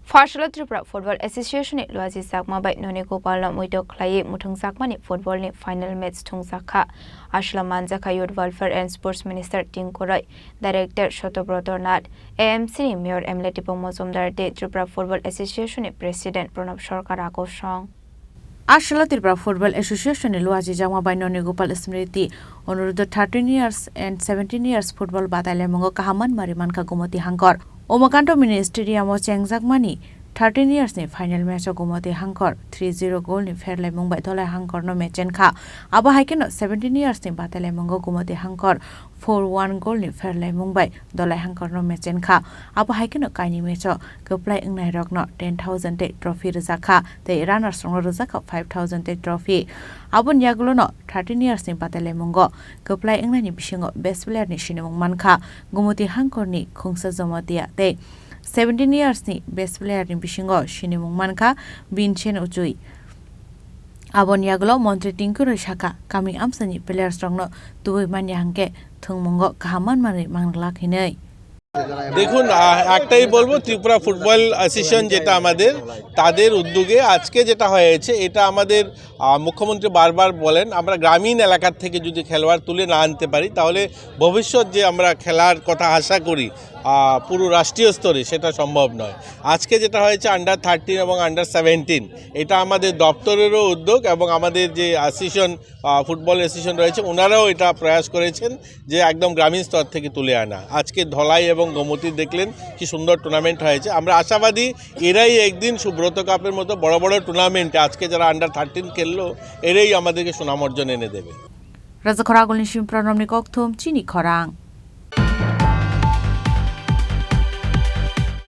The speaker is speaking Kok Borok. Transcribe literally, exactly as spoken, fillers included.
Pharsalo Tripura Football Association ni Luaji Chakma bai Noni Gopal no muitok khlaiwi muthungjakmani football ni final match thungjak kha. Aswla manjakha Youth Welfare and Sports Minister Tinku Roy, Director Sotobroto Nath, A M C ni Mayor M L A Tipung Mojumdar tei Tripura Football Association ni President Pranab Sarkar Akosong. Aswla Tripura Football Association ni Luaji Chakma bai Noni Gopal Smriti Onurudh thirteen years and seventeen years football batailaimungo kaham manmari mankha Gomoti Hangkor. Umakanto Mini Stadium o chengjakmani thirteen years ni final match o Gomoti Hangkor three zero goal ni pherlaimung bai Dholai Hangkor no mechen kha. Abo hai kheno seventeen years ni batailaimungo Gomoti Hangkor four one goal ni pherlaimung bai Dholai Hangkor no mechen kha. Abo hai kheno kaini match o kwplai wngnai rokno ten thousand tei trophy rwjak kha tei runners rokno rwjak kha five thousand tei trophy. Aboni yagulo no thirteen years ni batailaimungo kwplai wngnani bisingo best player ni sinimung mankha Gomoti Hangkor ni Khungsa Jomatia tei seventeen years ni best player ni bisingo sinimung mankha Binchen Uchui. Aboni yagulo Montri Tinku Roy sakha, kami amsani players rokno tubui manya hwnkhe thwngmungo kaham manmani manglak hinwi. দেখুন, আহ, একটাই বলবো, Tripura football association যেটা আমাদের, তাদের উদ্যোগে আজকে যেটা হয়েছে, এটা আমাদের, আহ, মুখ্যমন্ত্রী বারবার বলেন, আমরা গ্রামীণ এলাকার থেকে যদি খেলোয়াড় তুলে না আনতে পারি, তাহলে ভবিষ্যৎ যে আমরা খেলার কথা আশা করি, আহ, পুরো রাষ্ট্রীয় স্তরে, সেটা সম্ভব নয়। আজকে যেটা হয়েছে আন্ডার থার্টিন এবং আন্ডার সেভেন্টিন, এটা আমাদের দপ্তরেরও উদ্যোগ এবং আমাদের যে অ্যাসোসিয়েশন, আহ, ফুটবল অ্যাসোসিয়েশন রয়েছে, ওনারাও এটা প্রয়াস করেছেন যে একদম গ্রামীণ স্তর থেকে তুলে আনা। আজকে ধলাই এবং গোমতী দেখলেন কি সুন্দর টুর্নামেন্ট হয়েছে। আমরা আশাবাদী এরাই একদিন সুব্রত কাপের মতো বড় বড় টুর্নামেন্টে, আজকে যারা আন্ডার থার্টিন খেললো, এরাই আমাদেরকে সুনাম অর্জন এনে দেবে। Rajakhor agulni simpra nomni kokthum chini khorang.